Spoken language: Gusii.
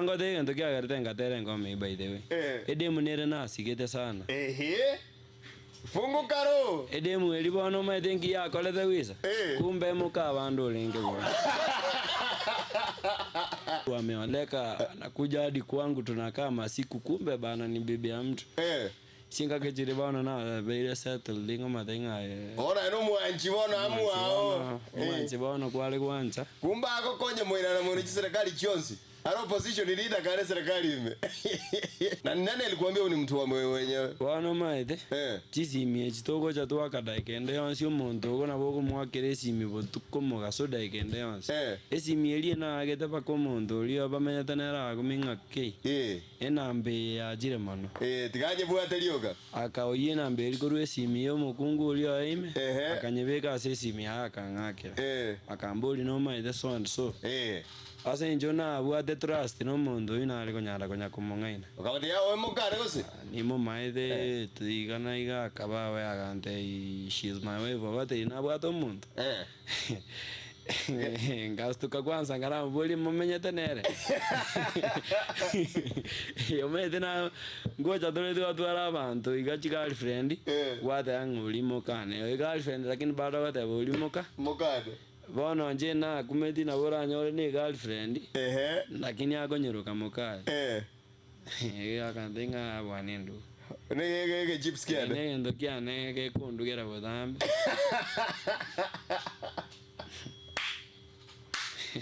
Ngote egento kiagerete ngatera engoma eyio by the way. Eh. Edemu nere nasigete sana. Ehe. Funguka ro. Edemu eri bono omanyete nki yakorete gwisa? Eh. Kumbe moka abande orenge bono. Wameoleka anakuja hadi kwangu tunakaa masiku kumbe bana ni bibi ya mtu. Eh. Chingaki chiria bono nabeire settled ng'omate ng'a eh, Bono aye nomwanchi bono amo ao. omwanchi bono kware gwancha. Kumbe agokonye moirana mono chiserekari chionsi. Are opposition leader kare serikali ime. Na ni nani alikuambia huyu ni mtu wa wenyewe? Bono omanyete, Eh. chisimi echi togocha twaka daika ende yonsi omonto ogo nabo okomoakera esimi botuko mogaso daika ende yonsi. Eh. Esimi eria naagete mpaka omonto oria bamenyete nere agakumi ng'a kei, Eh. enamba eye yachire mono. Eh, tiga anyebwate rioka. Akaoyia enamba eria korwa esimi y'omokungu oria oye ime, Ehe. akanyebeka ase esimi yaye akang'akera. Eh. Akamboria nomaete so and so. Eh. Ase inche nabwate trust nomonto oyio nare konyara konya komong'aina. Okabatebia, Oyo mokare gose? Nimomaete iga na iga akaba awe agantebia she is my wife ogatebia nabwate omonto. Ngastuka kwanza nkaramoboria momenyete nere? Omanyete na ngocha tore twatwara abanto iga chigirlfriend, gwateba ng'a oria mokane. Oyo girlfriend lakini bado ogoteba oria moka. Mokane. Bono inche nakumeti nabo oranyore ne girlfriend, Ehe. lakini akonyeroka mokaye. Eh. Akantebia ng'a bwana endugu. Ne ege chips Eke kiane. negento kiane gekondugera botambe.